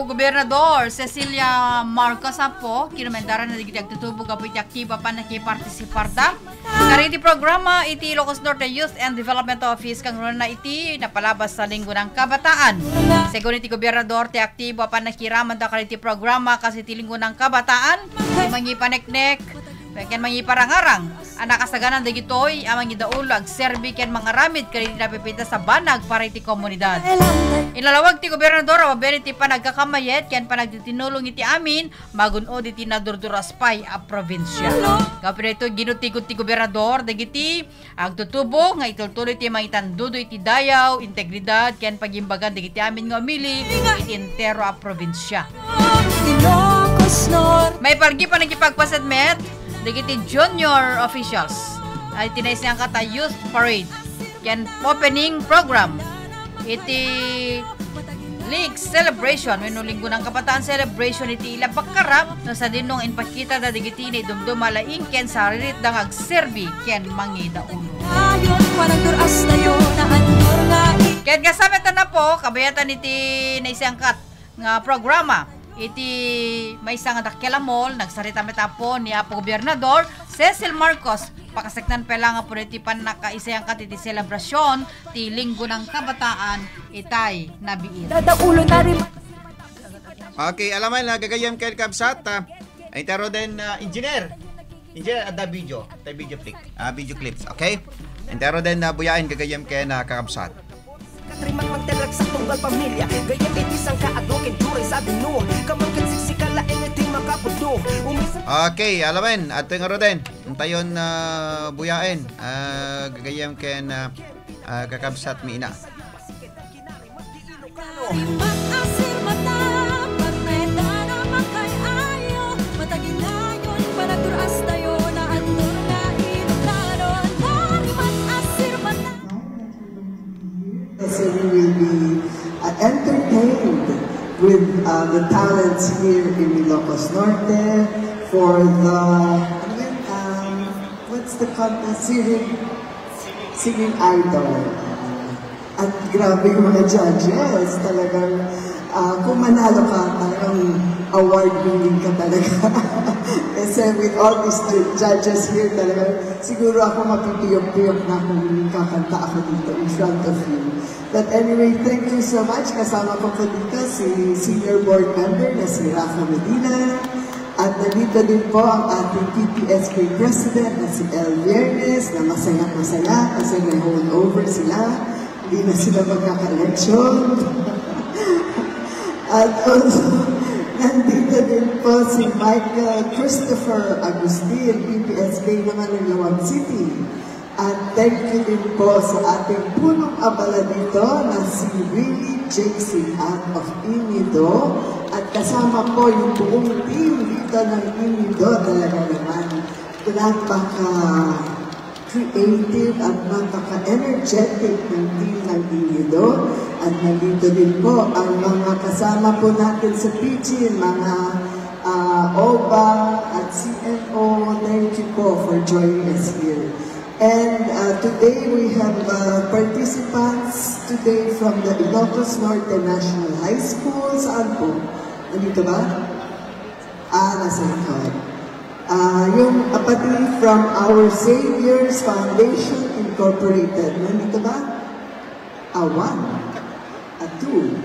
Gobernador Cecilia Marcos Apo, kinomentaran na digiti agtutubog apo iti aktiba pa nakipartisipar da. Kariti programa iti Ilocos Norte Youth and Development Office kang na iti napalabas sa Linggo ng Kabataan. Segun iti Gobernador ti aktiba pa nakiraman da kariti programa kasi ti Linggo ng Kabataan, mangi paneknek, ken mangi parangarang. Anak kasaganan dagitoy amang idaulo ag serbi ken mangaramid kariti napipita sa banag para iti komunidad. Ilalawag ti gobernador maberi ti panagkakamayet ken panagtitinulong iti amin magun-od iti nadurduraspay a probinsya. Kapin ito ginutikot ti gobernador dagiti agtutubo nga itultuloy ti maitandudo iti dayaw, integridad ken pagimbagan dagiti amin nga umili iti entero a probinsya. May pargi pa nagipagpasadmet dagiti junior officials ay tinais niyang kata youth parade ken opening program iti league celebration wenno Linggo ng Kabataan celebration iti ila bakkarap no sa dinong inpakita da digiti ni dumdum malaing ken saririt dang agserbi ken mangida ulo ken kasamet na po kabayatan iti naisangkat nga programa iti may isang dakyalamol nagsarita metapo ni Apo Gobernador Cecil Marcos pakaseknan pala nga po iti panakaisayang kat iti selebrasyon ti Linggo ng Kabataan itay nabiit. Okay, alaman na gagayam kay Kabsat ay taro din engineer ada video video clips, okay? Entero din buyain gagayam kay na Kabsat. Katrimat magtelag sa tunggal pamilya gayam iti sang kaadwoken duray sa binu kamangkin siksikala iti makapudo. Okay, alaman ato nga roden tayon buyain gagayam kay na Kakabsat mi ina. So we will be entertained with the talents here in Ilocos Norte for the what's the contest? Singing Idol. At grabe yung mga judges, talagang kung manalo ka, talagang award-winning ka talaga. Kasi with all these judges here, talagang siguro ako mapipiyok-piyok na kung kakanta ako dito in front of you. But anyway, thank you so much. Kasama ko po dito si Senior Board Member na si Rafa Medina, At nandito din po ang ating PPSK President na si El Viernes na masaya-masaya kasi may holdover sila. Hindi na sila magkaka-election. At also, nandito din po si Michael Christopher Agustin, PPSK naman ng Lawag City. At thank you din po sa ating punong abala dito na si Willie Jackson out of Inido. At kasama po yung buong team dito ng Inido. Talaga naman, napaka-creative at napaka-energetic ng team ng Inido. At nandito din po ang mga kasama po natin sa PG, mga OBA at CNO. Thank you po for joining us here. And today we have participants today from the Ilocos Norte National High School. Saan po? Nandito ba? Nasa likod. Yung pati from Our Saviors Foundation Incorporated. Nandito ba? One. Two.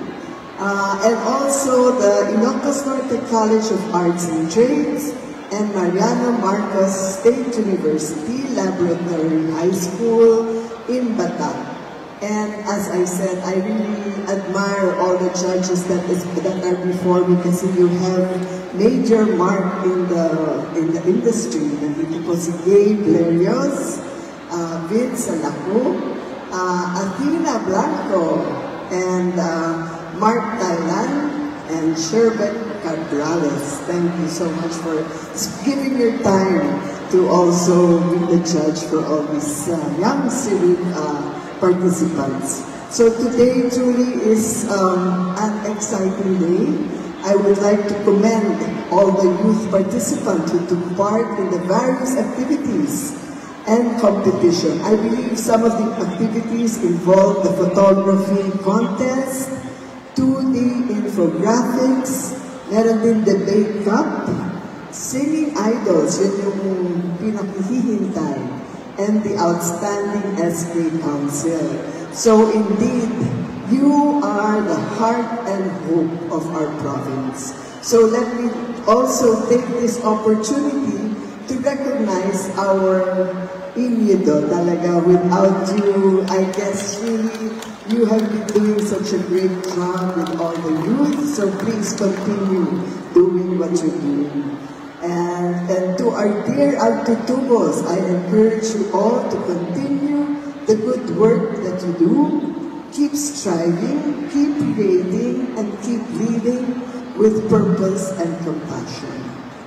And also the Ilocos Norte College of Arts and Trades and Mariano Marcos State University Laboratory High School in Bataan. And as I said, I really admire all the judges that are before me kasi you have major mark in the industry. Nandito po si Gabe Lerios, Vince Alaco, Athena Blanco, and Mark Thailand, and Sherbet Cabrales. Thank you so much for giving your time to also be the judge for all these young civic participants. So today truly is an exciting day. I would like to commend all the youth participants who took part in the various activities and competition. I believe some of the activities involve the photography contest, 2D infographics, meron din debate cup, singing idols, yun yung pinakihihintay, and the outstanding SK Council. So indeed, you are the heart and hope of our province. So let me also take this opportunity to recognize our Inido. Talaga, without you, I guess really you have been doing such a great job with all the youth. So please continue doing what you're doing. And to our dear Agtutubos, I encourage you all to continue the good work that you do. Keep striving, keep creating, and keep leading with purpose and compassion.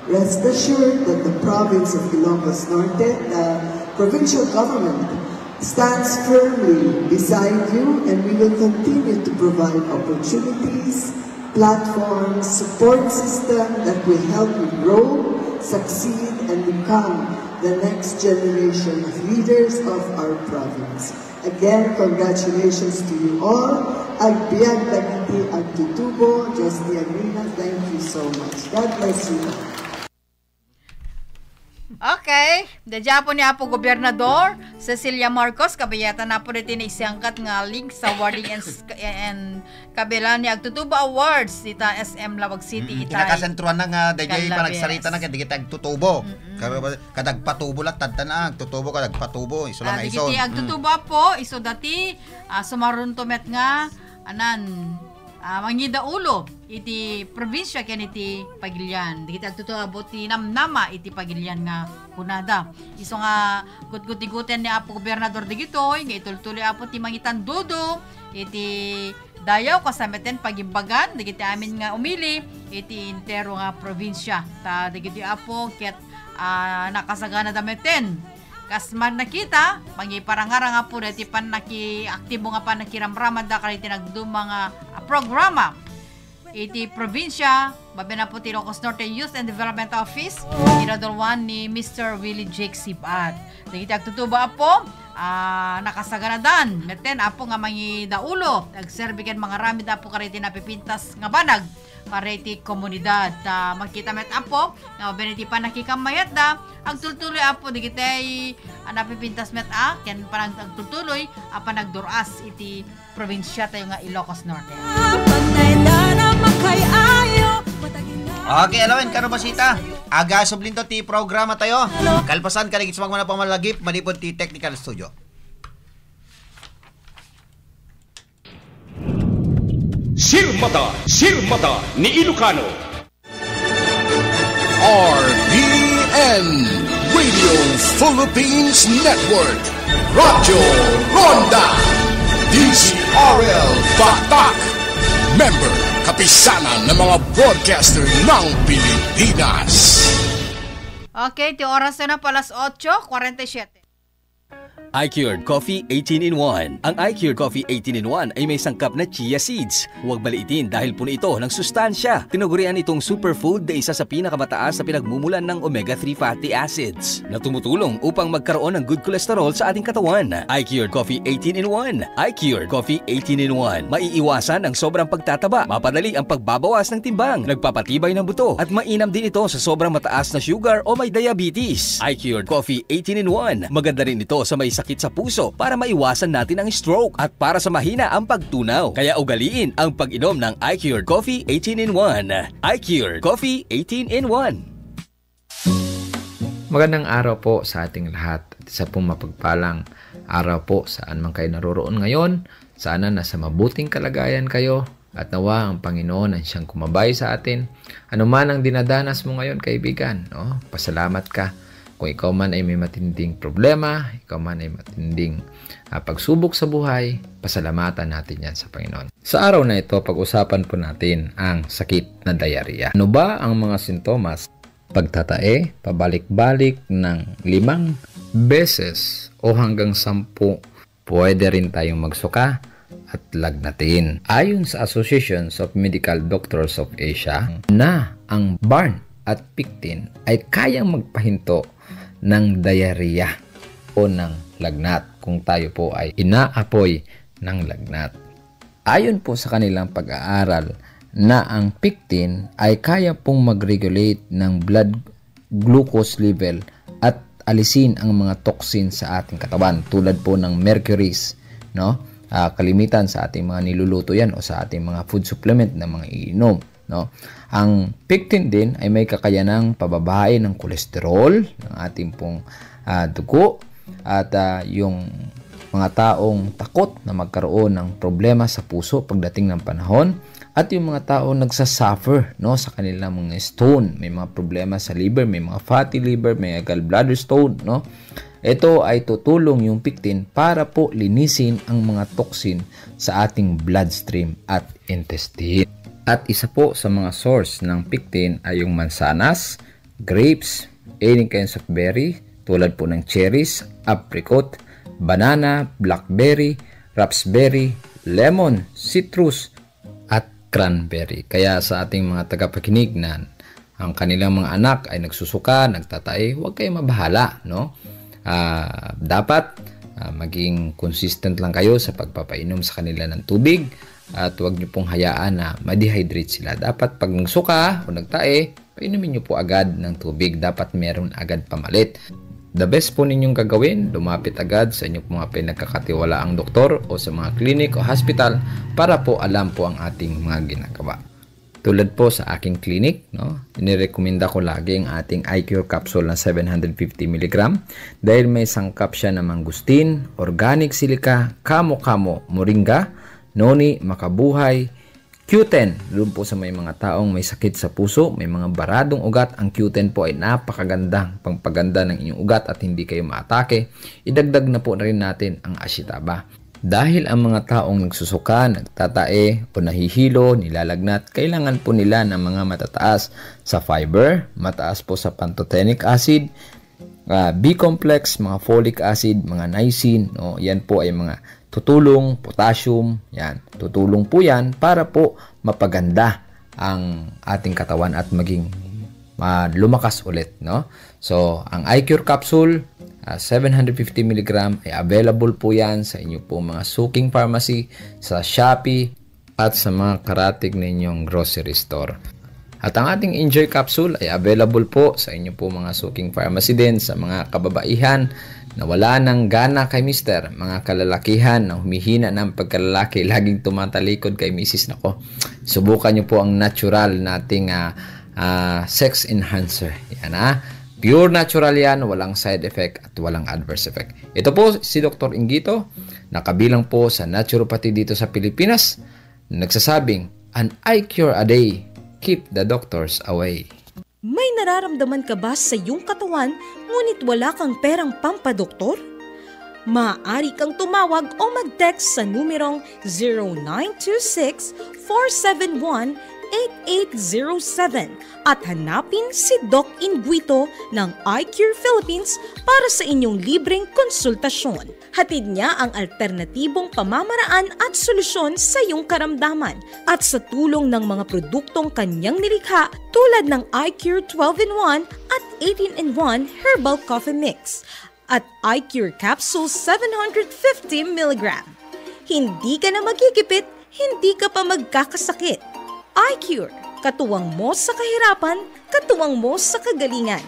Rest assured that the province of Ilocos Norte, the provincial government, stands firmly beside you, and we will continue to provide opportunities, platforms, support system that will help you grow, succeed, and become the next generation of leaders of our province. Again, congratulations to you all. Agbiag Dagiti Agtutubo, Josdy Agrina, thank you so much. God bless you. Okay, dadya po niya po Gobernador Cecilia Marcos, kabayatan na po natin isangkat nga link sa awarding and kabila ni Agtutubo Awards ita SM Lawag City. Kinakasentruan na nga, dadya panagsarita na kaya kita Agtutubo. Kadagpatubo lang, tadta na, Agtutubo, kadagpatubo, iso lang iso. Digiti Agtutubo po, iso dati, sumaruntomet nga, mangida ulo iti probinsya ken iti Pagilian. Digiti agtutubo abot ti namnama iti Pagilian nga kunada. Iso nga gutgutiguten ni Apo Gobernador digitoy nga itultuloy apo ti mangitan dudo iti dayaw kasameten pagimbagan digiti amin nga umili iti intero nga probinsya. Ta digiti apo ket nakasagana dameten. Kasman nakita, mangiparangara nga po dati pan naki-aktibo nga pan nakiramraman da kaliti nagduma nga programa. Iti probinsya, babi na po ti Ilocos Norte Youth and Development Office, inadulwan ni Mr. Willie Jake Sibat. Dagiti agtutuba po, nakasaganadan. Meten apo nga mangidaulo, agserbikan mga ramid apo kaliti napipintas nga banag. Pariti komunidad makita met apo nga beniti pa nakikamayat da agtultuloy apo digitay napipintas met ken parang agtultuloy apa nagduras iti probinsya tayo nga Ilocos Norte. Okay, alawin, kano basita? Aga sublinto ti programa tayo. Kalpasan ka rin sa mga pamalagip, manipod ti technical studio. Sirmata ni Ilocano. RPN Radio Philippines Network. Radyo Ronda. DZRL Batak. Member, kapisanan ng mga broadcaster ng Pilipinas. Okay, ti oras na palas 8:47. iCured Coffee 18-in-1. Ang iCured Coffee 18-in-1 ay may sangkap na chia seeds. Huwag baliitin dahil puno ito ng sustansya. Tinagurian itong superfood na isa sa pinakamataas na pinagmumulan ng omega-3 fatty acids na tumutulong upang magkaroon ng good cholesterol sa ating katawan. iCured Coffee 18-in-1. iCured Coffee 18-in-1. Maiiwasan ang sobrang pagtataba, mapadali ang pagbabawas ng timbang, nagpapatibay ng buto, at mainam din ito sa sobrang mataas na sugar o may diabetes. iCured Coffee 18-in-1. Maganda rin ito sa may sakit sa puso para maiwasan natin ang stroke at para sa mahina ang pagtunaw. Kaya ugaliin ang pag-inom ng iCured Coffee 18-in-1. iCured Coffee 18-in-1. Magandang araw po sa ating lahat. Isa pong mapagpalang araw po saan man kayo naroroon ngayon. Sana nasa mabuting kalagayan kayo at nawa ang Panginoon ang siyang kumabay sa atin. Ano man ang dinadanas mo ngayon, kaibigan, no? Pasalamat ka. Kung ikaw man ay may matinding problema, ikaw man ay matinding pagsubok sa buhay, pasalamatan natin yan sa Panginoon. Sa araw na ito, pag-usapan po natin ang sakit na diarrhea. Ano ba ang mga sintomas? Pagtatae, pabalik-balik ng 5 beses o hanggang 10. Pwede rin tayong magsuka at lagnatin. Ayon sa Associations of Medical Doctors of Asia, na ang burn at pectin ay kayang magpahinto ng diarrhea o ng lagnat kung tayo po ay inaapoy ng lagnat. Ayon po sa kanilang pag-aaral na ang pectin ay kaya pong mag-regulate ng blood glucose level at alisin ang mga toxin sa ating katawan tulad po ng mercuries, no? Kalimitan sa ating mga niluluto yan o sa ating mga food supplement na mga iinom, no? Ang pectin din ay may kakayanang pababain ng kolesterol ng ating pong dugo at yung mga taong takot na magkaroon ng problema sa puso pagdating ng panahon at yung mga taong nagsasuffer, no, sa kanilang mga stone, may mga problema sa liver, may mga fatty liver, may gallbladder stone, no? Ito ay tutulong yung pectin para po linisin ang mga toxin sa ating bloodstream at intestine. At isa po sa mga source ng pectin ay yung mansanas, grapes, any kinds of berry tulad po ng cherries, apricot, banana, blackberry, raspberry, lemon, citrus, at cranberry. Kaya sa ating mga tagapakinig na ang kanilang mga anak ay nagsusuka, nagtatae, huwag kayong mabahala, no? Dapat maging consistent lang kayo sa pagpapainom sa kanila ng tubig. At huwag nyo pong hayaan na ma-dehydrate sila. Dapat pag nagsuka o nagtae, painumin nyo po agad ng tubig. Dapat meron agad pamalit. The best po ninyong gagawin, lumapit agad sa inyong mga pinagkakatiwalaang doktor o sa mga clinic o hospital para po alam po ang ating mga ginagawa. Tulad po sa aking clinic, no, inirekomenda ko lagi ang ating iCure capsule na 750 mg dahil may sangkap siya na mangustin, organic silica, kamo-kamo, moringa, noni, makabuhay, Q10. Doon po sa may mga taong may sakit sa puso, may mga baradong ugat, ang Q10 po ay napakagandang pangpaganda ng inyong ugat at hindi kayo maatake. Idagdag na po na rin natin ang ashitaba. Dahil ang mga taong nagsusuka, nagtatae o nahihilo, nilalagnat, kailangan po nila ng mga matataas sa fiber, mataas po sa pantothenic acid, B-complex, mga folic acid, mga niacin, no? Yan po ay mga tutulong, potassium, yan. Tutulong po yan para po mapaganda ang ating katawan at maging lumakas ulit, no? So, ang iCure capsule, 750 mg ay available po yan sa inyo po mga suking pharmacy, sa Shopee, at sa mga karatig ninyong grocery store. At ang ating Enjoy capsule ay available po sa inyo po mga suking pharmacy din sa mga kababaihan na wala ng gana kay mister, mga kalalakihan na humihina ng pagkalalaki, laging tumatalikod kay misis. Nako, subukan nyo po ang natural nating sex enhancer. Yan pure natural yan, walang side effect at walang adverse effect. Ito po si Dr. Inggito, nakabilang po sa naturopathy dito sa Pilipinas, nagsasabing, an eye cure a day, keep the doctors away. May nararamdaman ka ba sa iyong katawan ngunit wala kang perang pampadoktor? Maaari kang tumawag o mag-text sa numerong 0926-471-8807 at hanapin si Doc Inguito ng Eye Cure Philippines para sa inyong libreng konsultasyon. Hatid niya ang alternatibong pamamaraan at solusyon sa iyong karamdaman at sa tulong ng mga produktong kanyang nilikha tulad ng Eye Cure 12-in-1 at 18-in-1 Herbal Coffee Mix at Eye Cure Capsule 750mg. Hindi ka na magigipit, hindi ka pa magkakasakit. Eye Cure, katuwang mo sa kahirapan, katuwang mo sa kagalingan.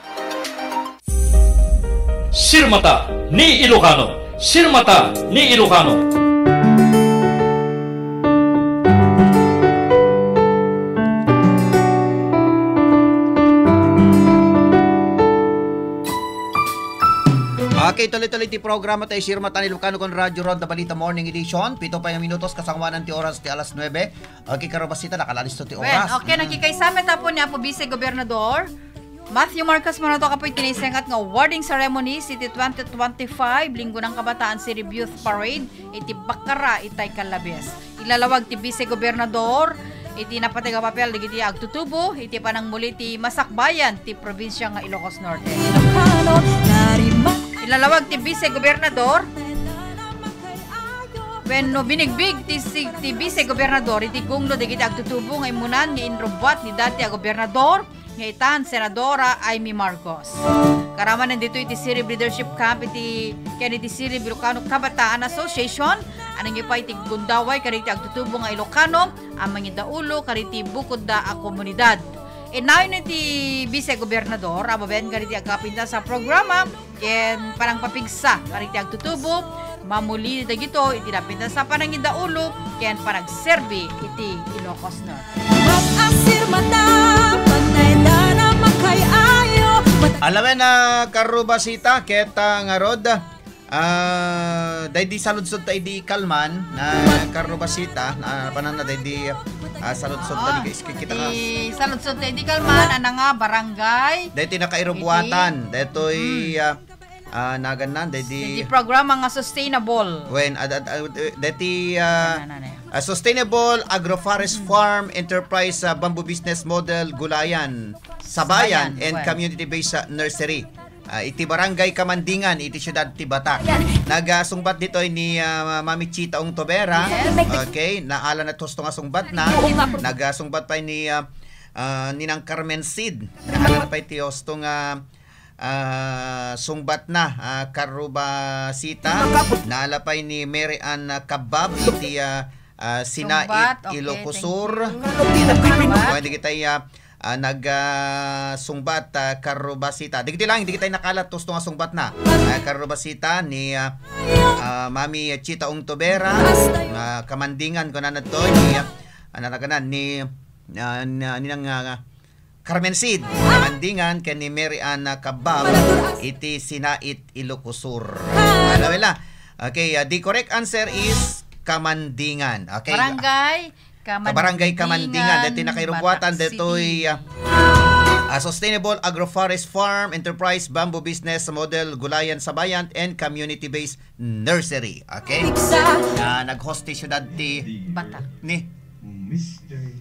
Sirmata ni Ilocano. Sirmata ni Ilocano. Okay, tuloy-tuloy ti programa tayo Sirmata ni Ilocano kon Radyo Ronda Balita Morning Edition. 7 pa yung minutos kasangwanan ti oras ti alas 9. Okay, karabasita nakalalisto ti oras. Okay, nakikaysame tapo niya po Vice Gobernador Matthew Marcos Manato kapoy tinisengat nga awarding ceremony City 2025 Linggo ng Kabataan City Youth Parade iti Bakara itay Calabes. Ilalawag ti Vice Gobernador iti napatay nga papel digiti agtutubo iti panang muli ti Masakbayan ti probinsya nga Ilocos Norte. Ilalawag ti Vice Gobernador when no binigbig ti Vice Gobernador iti gunglo digiti agtutubo nga imunan nga inrobot ni dati a gobernador nga itan Senadora Amy Marcos. Karaman nandito iti City Leadership Camp iti City Ilocano Kabataan Association anang ipay iti gundaway kariti agtutubo nga Ilocano ang mga daulo kariti bukod da a komunidad. Inayon iti Vice Gobernador ababen kariti agkapinta sa programa ken parang papigsa kariti agtutubo mamuli dagito iti napinta sa panangidaulo ken panagserbi iti Ilocos Norte. Alamen na karubasita keta nga rod dahil di saludsod tayo di kalman na karubasita na panang na dahil di saludsod tayo di kita nga saludsod tayo di kalman ana nga barangay dahil di nakairubuatan dahil to'y naganan dahil di programa nga sustainable Sustainable Agroforest Farm Enterprise Bamboo Business Model Gulayan Sabayan and Community-Based Nursery iti Barangay Kamandingan iti Siyudad Tibatak. Nagasungbat dito ni Mami Chita Ong Tobera. Okay, naala na tosto nga sungbat na. Nagasungbat pa ni Ninang Carmen Sid. Naala na pa iti hosto nga sungbat na Karubasita. Naala pa ni Mary Ann Kabab iti Sinait Ilocosur. Pwede kita nagsungbat Karubasita. Di kita nakalat tosto nga sungbat na. Karubasita ni Mami Chita Ong Tobera, Kamandingan ko na to ni ninang Carmen Sid, Kamandingan ken ni Mary Ann Kabab iti Sinait Ilocosur. Alawela. Okay, the correct answer is Kamandingan. Okay. Barangay Kamandingan. Dito nakairubuatan dito'y Sustainable Agroforest Farm Enterprise Bamboo Business Model Gulayan Sabayan and Community-Based Nursery. Okay? Nag-host siyudad ti Batak. Ni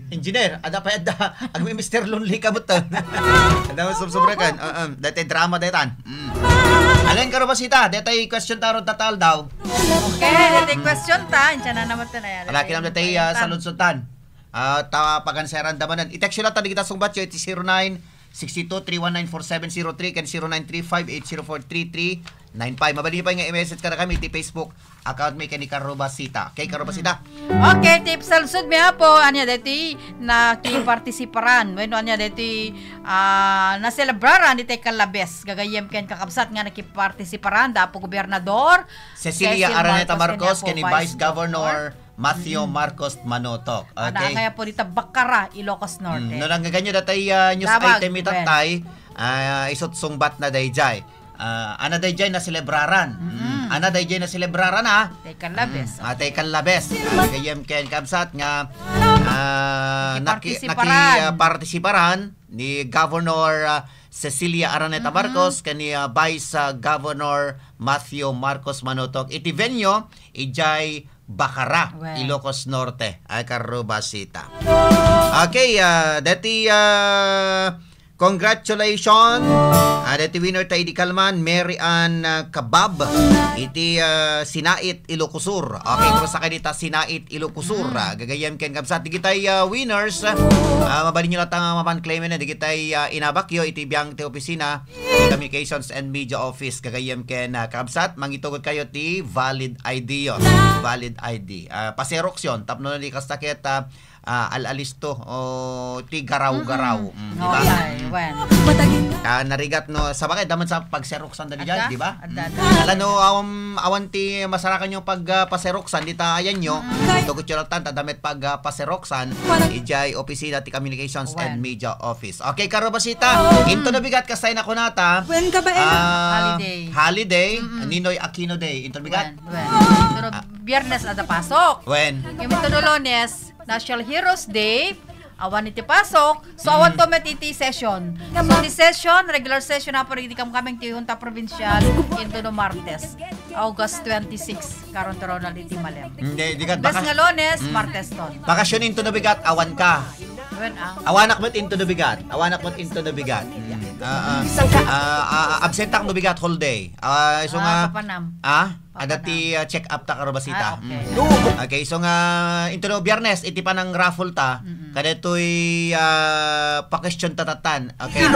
Engineer, ada pa yada. Agmi Mr. Lonely ka butan. Ada mo subsobrakan. Dito drama daytan. Alin karubasita, dito question taro tatal daw. Okay, dito question ta, insya na naman ito na yan. Alaki naman dito saludsutan. Paganseran damanan. I-text nyo lang kita sungbat yun, iti 0962-319-4703 kan 0935-804-3395. Mabali pa yung i-message ka na kami iti Facebook account may kani Karubasita. Okay, Karubasita? Okay, tips salusod miya po. Anya dati nakipartisiparan. Bueno, anya dati na-celebraran iti Calabes. Gagayem ken kakabsat nga nakipartisiparan. Dapo Gobernador Cecilia Araneta Marcos, kani Vice Governor Matthew Marcos Manotok. Okay. Kaya po dito Bakara, Ilocos Norte. No lang ganyo datay news Dabag, item itatay isot sungbat na dayjay. Ana dayjay na celebraran. Ana dayjay na celebraran ha. Tekan labes. Tekan labes. Gayem ken kabsat nga partisiparan ni Governor Cecilia Araneta Marcos kani Vice Governor Matthew Marcos Manotok. Iti venue ijay Bakara, Ilocos Norte, ay Carrobasita. Okay, dati congratulations. Dati winner tayo di kalman, Mary Ann Kabab. Iti Sinait Ilocosur. Okay, kung sa kanita Sinait Ilocosur. Gagayam ken kabsat. Di kitay winners. Mabalin nyo latang mapan claimin na. Di kitay inabakyo. Iti biyang ti opisina. Communications and Media Office. Gagayam ken kabsat. Mangitugod kayo ti Valid ID yun. Valid ID. Paserox yun. Tapno na di kastakit al-alisto o ti garaw-garaw. Diba? Narigat no sa bakit daman sa pagseroksan dali dyan, di ba? Alam no awan ti masarakan yung pagpaseroksan dita ayan nyo. Tugot yung tan tadamit pagpaseroksan ijay opisina ti Communications and Media Office. Okay, Carrobasita, into na bigat kasay na kunata. When ka ba holiday, Ninoy Aquino Day. Into bigat. Pero Biyernes ada pasok. When? Yung Lunes National Heroes Day, awan iti pasok. So, awan to iti session. So, di session, regular session na po rin kaming ti Junta Provincial into no Martes. August 26, karon to Ronald iti Malem. Hindi, di ka baka. Bes nga Lunes, Martes ton. Bakasyon into no bigat, awan ka. Awanak mo't into the bigat. Awanak mo't into the bigat. Absent ang no bigat whole day. So nga, adati check up ta Carrobasita. Okay, so nga into no Biyernes iti pa ng raffle ta. Kada to'y pa-question tatatan. Okay.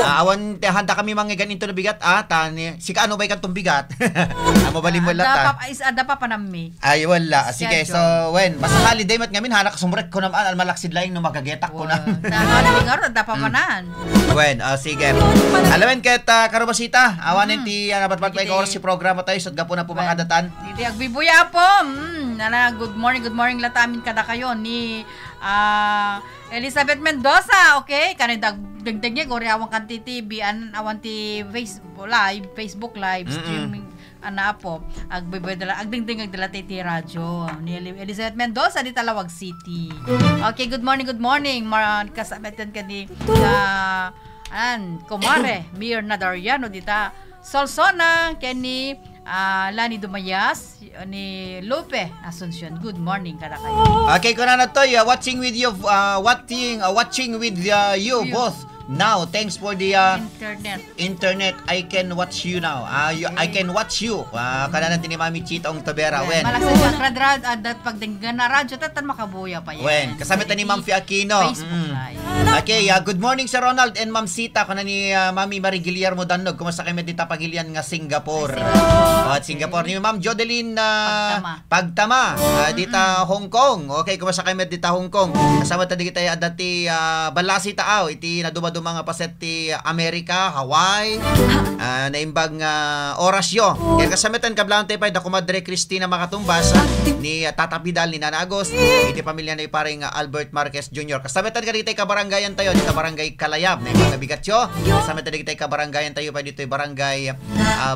Awan handa kami mangigan into no bigat tani. Sika ano ba ikan tong bigat? Mabalim mo lang ta. Ada pa panami. Ay wala. Sige, so when basta holiday mat ngamin hanak sumrek ko naman almalaksid laing no magagetak ko na. Holiday ada pa manan. When sige. Alawen ket Carrobasita, awanen ti nabatbat kay oras si programa tayo sud gapo na pumakadatan. Diti agbibuya po. Good morning latamin kada kayo ni Elizabeth Mendoza, okay? Kanina dagdag niya gori awang kan TV awan ti Facebook live streaming po agdingding agdala ti radyo ni Elizabeth Mendoza di Talawag City. Okay, good morning kasabetan ka di kumare Mir Nadariano dita Solsona keni Lani Dumayas ni Lupe Asuncion. Good morning kada kayo. Okay, kuna na to watching with you both now. Thanks for the internet. I can watch you now. I can watch you. Kada natin ni Mami Chitong Tabera. When malakas sa kradrad at pagdinggan na radyo tatan makabuya pa yan. When kasama ta ni Ma'am Fi Aquino. Okay, good morning Sir Ronald and Ma'am Sita kana ni Mami Marie Guillermo Danog. Kumusta kay medita pagilian nga Singapore. At Singapore ni Ma'am Jodeline Pagtama dita Hong Kong. Okay, kumusta kay medita Hong Kong. Kasama ta digitay adati balasi taaw iti naduma mga paset ti Amerika, Hawaii, naimbag orasyo. Kaya kasamitan kablaan tayo pa da kumadre Cristina Makatumbas ni Tata Pidal ni Nana Agos, iti pamilya na paring Albert Marquez Jr. Kasamitan ka dito kabaranggayan tayo, dito barangay Kalayab, na mga bigatyo. Kasamitan dito kabaranggayan tayo pa dito barangay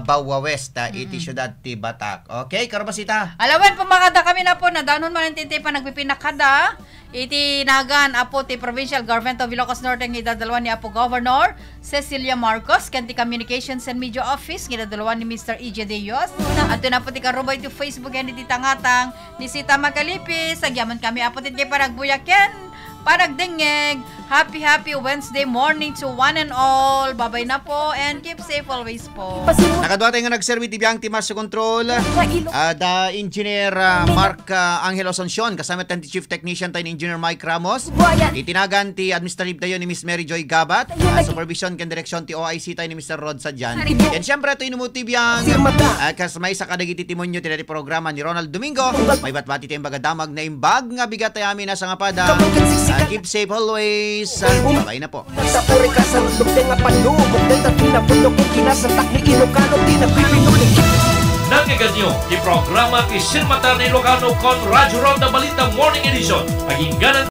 Bawa West, iti syudad ti Batak. Okay, Carrobasita. Alawan, pumakada kami na po, nadanon man ang tinti pa nagpipinakada. Iti nagan apo ti Provincial Government of Ilocos Norte ng idadalawan ni Apo Governor Cecilia Marcos, kanti Communications and Media Office, idadalawan ni Mr. E.J. Deyos. At na po ti karubay ti Facebook yan iti tangatang ni Sita Magalipis. Sagyaman kami apo ti paragbuyaken. Paragdingeg. Happy Wednesday morning to one and all. Babay na po and keep safe always po. Nakadwa tayo nga nagservi ti biyang timas sa control. The Engineer Mark Angel Asuncion. Kasama tayo ti Chief Technician tayo ni Engineer Mike Ramos. Itinagan ti Administrative tayo ni Miss Mary Joy Gabat. Supervision ken direksyon ti OIC tayo ni Mr. Rod Sadjan. And syempre ito inumuti biyang kasmay sa kadagiti timonyo ti programa ni Ronald Domingo. May batbati tayong bagadamag na imbag nga bigat tayo amin na sa ngapada. Keep safe always. Bye na po. Sa puri ka sa rundok nga panlubog. Dahil tatin na bundok yung kinasatak ni Ilocano. Di na pipinulig. Nangiganyo, di programa ti Sirmata ni Ilocano con Radyo Ronda Balita Morning Edition. Pagingganan